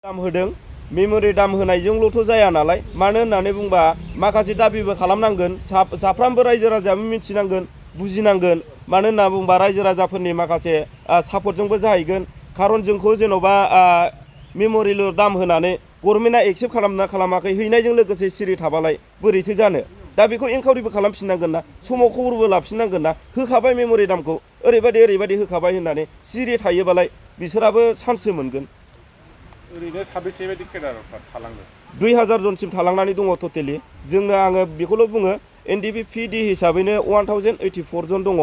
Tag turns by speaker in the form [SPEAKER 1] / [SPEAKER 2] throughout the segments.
[SPEAKER 1] दाम होदों मेमोरि दाम होनायजोंल'थ' जाया नालाय मानो होननानै बुंबा माखासे दाबिबो खालामनांगोन साफ्रोमबो रायजो राजायाबो मिथिनांगोन बुजिनांगोन मानो होनना बुंबा रायजो राजाफोरनि माखासे सापर्टजोंबो जाहैगोन खारन जोंखौ जेन'बा मेमोरिल' दाम होनानै गभर्नमेन्टआ एक्सेप्ट खालामना खालामाखै हैनायजों लोगोसे सिरि थाबालाय बोरैथो जानो दा बेखौ इनकाउरिबो खालामफिननांगोन ना समाव खबरबो लाफिननांगोन ना होखाबाय मेमोरि दामखौ ओरैबायदि होखाबाय होननानै सिरि थायोबालाय बिसोराबो चान्ससो मोनगोन
[SPEAKER 2] ओरैनो साबेसे बायदि केडारफ्रा थालांदों
[SPEAKER 1] 2000 जनसिम थालांनानै दङ टटेलि आङो बेखौल' बुङो NDFB हिसाबैनो 1084 जन दङ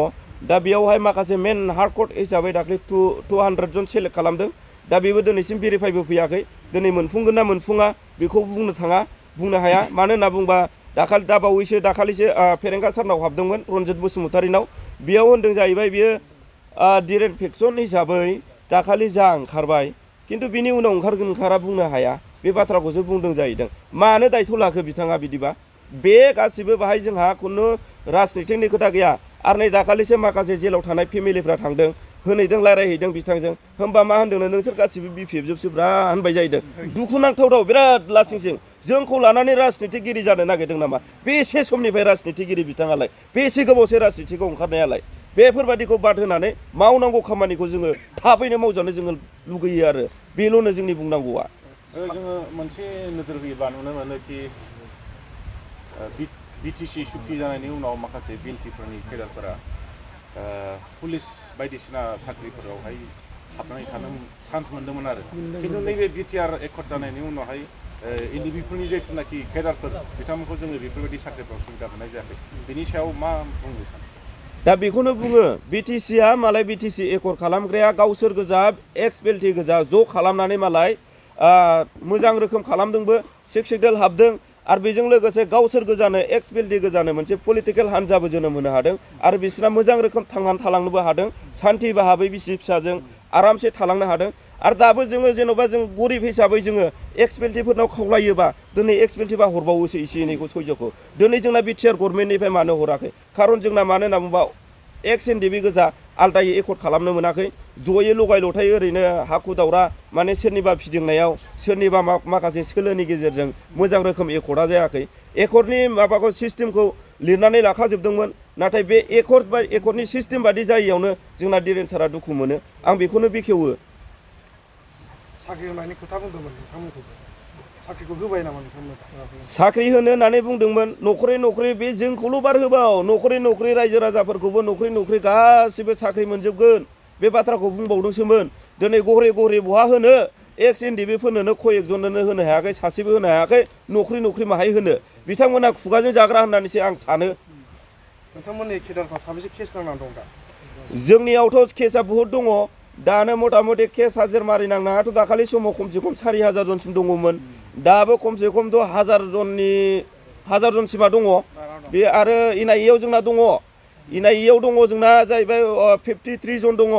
[SPEAKER 1] दा बेयावहाय माखासे मेन हार्डक'र हिसाबै दाख्लै 200 जन सेलेक्ट खालामदों दा बेबो दिनैसिम भेरिफाइबो फैयाखै दिनै मोनफुंगोन ना मोनफुङा बेखौ बुंनो हाया मानो होनना बुंबा दाखालिसो फेरेंगा सारनाव हाबदोंमोन रन्जित बसुमतारीनाव बेयाव होनदों जाहैबाय बियो डिरेक्ट फेक्सन हिसाबै दाखालि जा ओंखारबाय किन्तु बिनि उनाव ओंखारा बुंनो हाया बे बाथ्राखौसो बुंदों जाहैदों मानो दायथ' लाखो बिथाङा बिदिबा बे गासिबो बाहाय जोंहा खुनु राजनितिकनि खोथा गैया आरो नै दाखालिसो माखासे जेलाव थानाय फेमिलिफ्रा थांदों होनैदों रायज्लायहैदों बिथांजों होमबा मा होनदोंनो नोंसोर गासिबो बिपिएफजोबसो ब्रा होनबाय जाहैदों दुखुनांथाव बिराद लासिंसिं जोंखौ लानानै राजनितिगिरि जानो नागिरदों नामा बेसे समनिफ्राय राजनितिगिरि बिथाङालाय बेसे गोबावसो राजनितिखौ ओंखारनायालाय बेफोरबादिखौ बाद होनानै मावनांगौ खामानिखौ जोङो थाबैनो मावजानो जोङो लुगैयो आरो बेल'नो जोंनि बुंनांगौआ
[SPEAKER 2] जोङो मोनसे नोजोर होयोबा नुनो मोनो कि बिटिसि सुक्ति जानायनि उनाव माखासे बिएलटिफोरनि केडारफोरा पुलिस बायदिसिना साख्रिफोरावहाय हाबनानै थानो चान्स मोन्दोंमोन आरो खिन्थु नैबे बिटिआर एकर्ड जानायनि उनावहाय NDFBफोरनि जिथुनाखि केडारफोर बिथांमोनखौ जोङो बेफोरबायदि साख्रिफ्राव सुबिदा होनाय जायाखै बिनि सायाव मा बुंनो सानो
[SPEAKER 1] दा बेखौनो बुङो बिटिसिआ मालाय बिटिसि एकर्ड खालामग्राया गावसोर गोजा एक्स बेल्टि गोजा ज' खालामनानै मालाय मोजां रोखोम खालामदोंबो सिक्स हाबदों आरो बेजों लोगोसे गावसोर गोजानो एक्स बेल्टि गोजानो मोनसे पलिटिकेल हान्जाबो जोनोम होनो हादों आरो बिसोरना मोजां रोखोम थांनानै थालांनोबो हादों सान्थि भाबै बिसि फिसाजों आरामसे थालांनो हादों आरो दाबो जोङो जेन'बा जों गरिब हिसाबै जोङो एक्स बेल्टिफोरनाव खावलायोबा दिनै एक्स बेल्टिबा हरबावोसो एसे एनैखौ सयज'खौ दिनै जोंना बिटिआर गभर्नमेन्टनिफ्राय मानो हराखै खारन जोंना मानो होनना बुंबा एक्स NDFB गोजा आलदायै एकर्ड खालामनो मोनाखै जयै लगाय लथाय ओरैनो हाखु दावरा माने सोरनिबा फिदिंनायाव सोरनिबा माखासे सोलोनि गेजेरजों मोजां रोखोम एकर्डा जायाखै एकर्डनि माबाखौ सिस्टेमखौ लिरनानै लाखाजोबदोंमोन नाथाय बे एकर्डनि सिस्टेम बादि जायैयावनो जोंना दिरेन सारा दुखु मोनो आं बेखौनो बेखेवो
[SPEAKER 3] साख्रि होनायनि खोथा बुंदोंमोन नोंथांमोनखौ साख्रिखौ होबाय नामा नोंथांमोन
[SPEAKER 1] साख्रि होनो होननानै बुंदोंमोन न'खरै बार होबाव न'खरै रायजो राजाफोरखौबो न'खरै गासिबो साख्रि मोनजोबगोन बे बाथ्राखौ बुंबावदोंसोमोन दिनै गहरे बहा होनो एक्स NDFBफोरनोनो कयेकजननो होनो हायाखै सासेबो होनो हायाखै न'खरै माहाय होनो बिथांमोना खुगाजों जाग्रा होननानैसो आं सानो
[SPEAKER 3] नोंथांमोननि केडारफ्रा साबेसे केस नांनानै दं दा
[SPEAKER 1] जोंनियावथ' केसा बहुद दङ दानो मथा मथि केस हाजिर मारिनांनायाथ' दाखालि समाव खमसे खम 4000 जनसिम दङमोन दाबो खमसे खमथ' 1000 जनसिमा दङ बे आरो NIA जोंना दङ NIA दङ जोंना जाहैबाय 53 जन दङ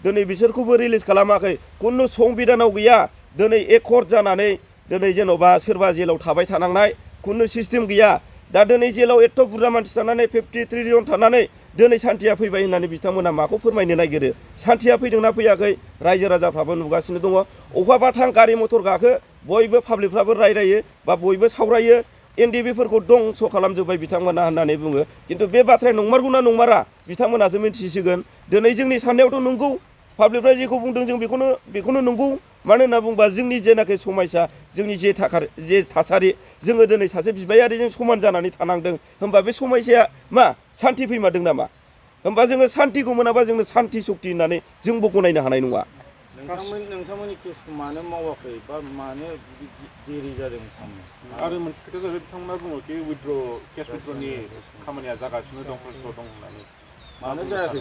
[SPEAKER 1] दिनै बिसोरखौबो रिलिज खालामाखै खुनु संबिधानाव गैया दिनै एकर्ड जानानै दिनै जेन'बा सोरबा जेलाव थाबाय थानांनाय खुनु सिस्टेम गैया दा दिनै जेलाव एथ' बुरजा मानसि थानानै 53 जन थानानै दिनै सान्थिया फैबाय होननानै बिथांमोना माखौ फोरमायनो नागिरो सान्थिया फैदोंना फैयाखै रायजो राजाफ्राबो नुगासिनो दङ अबहाबा थां गारि मथर गाखो बयबो पाब्लिकफ्राबो रायलायो बा बयबो सावरायो NDFBफोरखौ दंस' खालामजोब्बाय बिथांमोना होननानै बुङो खिन्थु बे बाथ्राया नंमारगौना नंमारा बिथांमोनासो मिन्थिसिगोन दिनै जोंनि साननायावथ' नंगौ पाब्लिकफ्रा जेखौ बुंदों जों बेखौनो नंगौ मानो होनना बुंबा जोंनि जेनाखि समयसा जोंनि जे थासारि जोङो दिनै सासे बिबायारिजों समान जानानै थानांदों होमबा बे समयसाया मा सान्थि फैमारदों नामा होमबा जोङो सान्थिखौ मोनाबा जोंनो सान्थि सक्ति होननानै जोंबो गनायनो हानाय नङा
[SPEAKER 4] नोंथांमोननि केसखौ मानो मावाखै बा मानो देरि जादों
[SPEAKER 2] आरो मोनसे खोथा जाहैबाय बिथांमोना बुङो कि केस उइथड्रनि खामानिया जागासिनो दं प्रसेसआव दं होननानै मानो जायाखै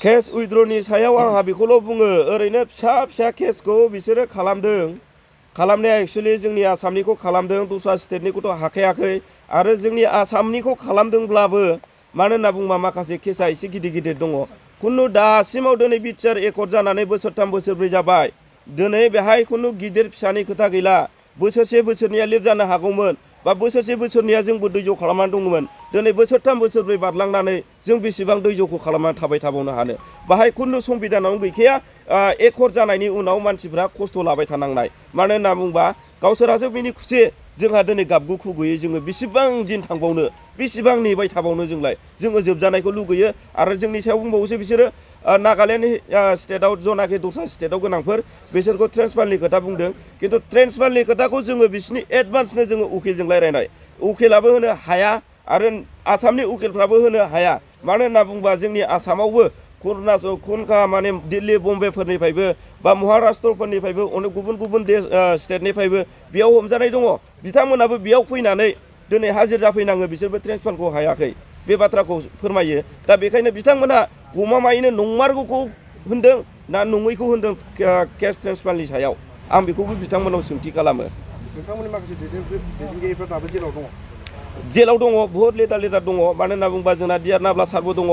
[SPEAKER 1] केस उइथड्रनि सायाव आंहा बेखौल' बुङो ओरैनो फिसा केसखौ बिसोरो खालामनाया एक्सुवेलि जोंनि आसामनिखौ खालामदों दस्रा स्टेटनिखौथ' हाखायाखै आरो जोंनि आसामनिखौ खालामदोंब्लाबो मानो होनना बुंबा माखासे केसा एसे गिदिर दङ खुनु दासिमाव दिनै बिटिआर एकर्ड जानानै बोसोरथाम बोसोरब्रै जाबाय दिनै बेहाय खुनु गिदिर फिसानि खोथा गैला बोसोरसे बोसोरनैया लिर जानो हागौमोन बा बोसोरसे बोसोरनैया जोंबो दैज' खालामनानै दङमोन दिनै बोसोरथाम बोसोरब्रै बारलांनानै जों बेसेबां दैज'खौ खालामनानै थाबाय थाबावनो हानो बाहाय खुनु संबिधानावनो गैखाया एकहर जानायनि उनाव मानसिफ्रा खस्थ' लाबाय थानांनाय मानो होनना बुंबा गावसोरासो बिनि खुसि जोंहा दिनै गाबगु खुगैयो जोङो बेसेबां दिन थांबावनो बेसेबां नेबाय थाबावनो जोङो जोबजानायखौ लुगैयो आरो जोंनि सायाव बुंबावोसो बिसोरो नागालेण्ड स्टेटआव जनाखि दस्रा स्टेटआव गोनांफोर बिसोरखौ ट्रेन्सफारनि खोथा बुंदों खिन्थु ट्रेन्सफारनि खोथाखौ जोङो बिसिनि एडभान्सनो जोङो उकिलजों रायज्लायनाय उकिलाबो होनो हाया आरो आसामनि उकिलफ्राबो होनो हाया मानो होनना बुंबा जोंनि आसामावबो खुनखा माने दिल्ली बम्बेफोरनिफ्रायबो बा महाराष्ट्रफोरनिफ्रायबो अनेक गुबुन गुबुन स्टेटनिफ्रायबो बेयाव हमजानाय दङ बिथांमोनाबो बेयाव फैनानै दिनै हाजिर जाफैनाङो बिसोरबो ट्रेन्सफारखौ हायाखै बे बाथ्राखौ फोरमायो दा बेखायनो बिथांमोना गमामायैनो नंमारगौखौ होनदों ना नङैखौ होनदों केस ट्रेन्सफारनि सायाव आं बेखौबो बिथांमोनाव सोंथि खालामो
[SPEAKER 3] नोंथांमोननि माखासे दैदेनगिरिफ्रा दाबो जेलाव दङ
[SPEAKER 1] जेलाव दङ बहुद लेदार दङ मानो होनना बुंबा जोंना डिआर नाब्ला सारबो दङ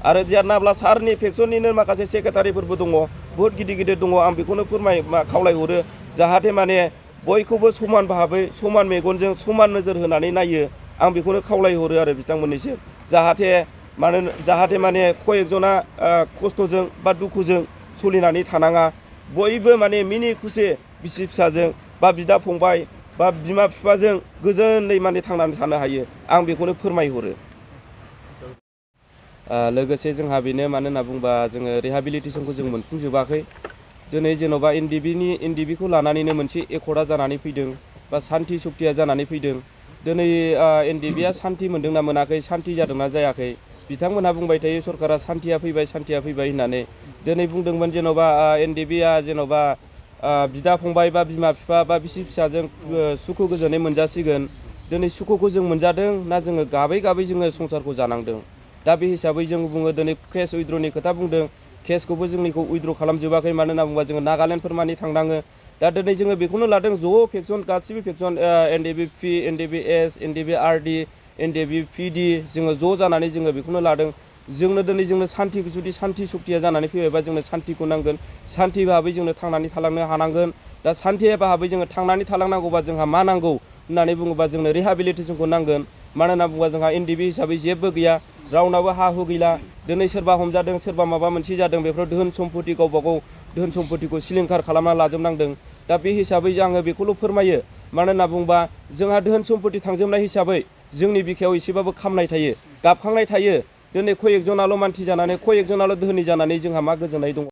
[SPEAKER 1] आरो डिआर नाब्ला सारनि फेक्सननिनो माखासे सेक्रेटारिफोरबो दङ बहुद गिदिर दङ आं बेखौनो खावलायहरो जाहाथे माने बयखौबो समान भाबै समान मेगनजों समान नोजोर होनानै नायो आं बेखौनो खावलायहरो आरो बिथांमोननिसिम जाहाथे माने कयेकजना खस्थ'जों बा दुखुजों सोलिनानै थानाङा बयबो माने मिनि खुसि बिसि फिसाजों बा बिदा फंबाय बा बिमा बिफाजों गोजोनै माने थांनानै थानो हायो आं बेखौनो फोरमायहरो लोगोसे जोंहा बेनो मानो होनना बुंबा जोङो रिहेबिलिटेसनखौ जों मोनफुंजोबाखै दिनै जेन'बा एनडिबिखौ लानानैनो मोनसे एकर्डा जानानै फैदों बा सान्ति सुक्तिया जानानै फैदों दिनै एनडिबिया सान्ति मोनदोंना मोनाखै सान्ति जादोंना जायाखै बिथांमोनहा बुंबाय थायो सरकारा सान्तिया फैबाय होननानै दिनै बुंदोंमोन जेन'बा एनडिबिया जेन'बा बिदा फंबाय बा बिमा बिफा बा बिसि फिसाजों सुखु गोजोनै मोनजासिगोन दिनै सुखुखौ जों मोनजादों ना जोङो गाबै जोङो संसारखौ जानांदों दा बे हिसाबै जों बुङो दिनै केस उइद्र'नि खोथा बुंदों केसखौबो जोंनिखौ उइद्र' खालामजोबाखै मानो होनना बुङोबा जोङो नागालेण्डफोर मानि थांनाङो दा दिनै जोङो बेखौनो लादों ज' फेक्सन गासिबो फेक्सन एनडिएफबि एनडिएफएस एनडिएफआरडि एनडिएफपिडि जोङो ज' जानानै जोङो बेखौनो लादों जोंनो सान्ति जुदि सान्ति सुक्तिया जानानै फैबायबा जोंनो सान्तिखौ नांगोन सान्ति भाबै जोंनो थांनानै थालांनो हानांगोन दा सान्ति भाबै जोङो थांनानै थालांनांगौबा जोंहा मा नांगौ होननानै बुङोबा जोंनो रिहेबिलिटेसनखौ नांगोन मानो होनना बुङोबा जोंहा एनडिएफबि हिसाबै जेबो गैया रावनाबो हा हु गैला दिनै सोरबा हमजादों सोरबा माबा मोनसे जादों बेफोराव धोन सम्पति गावबा गाव धोन सम्पतिखौ सिलिंखार खालामना लाजोबनांदों दा बे हिसाबै आङो बेखौल' फोरमायो मानो होनना बुंबा जोंहा धोन सम्पति थांजोबनाय हिसाबै जोंनि बिखायाव एसेबाबो खामनाय थायो गाबखांनाय थायो दिनै कयेकजनाल' मानसि जानानै कयेकजनाल' धोनि जानानै जोंहा मा गोजोननाय दङ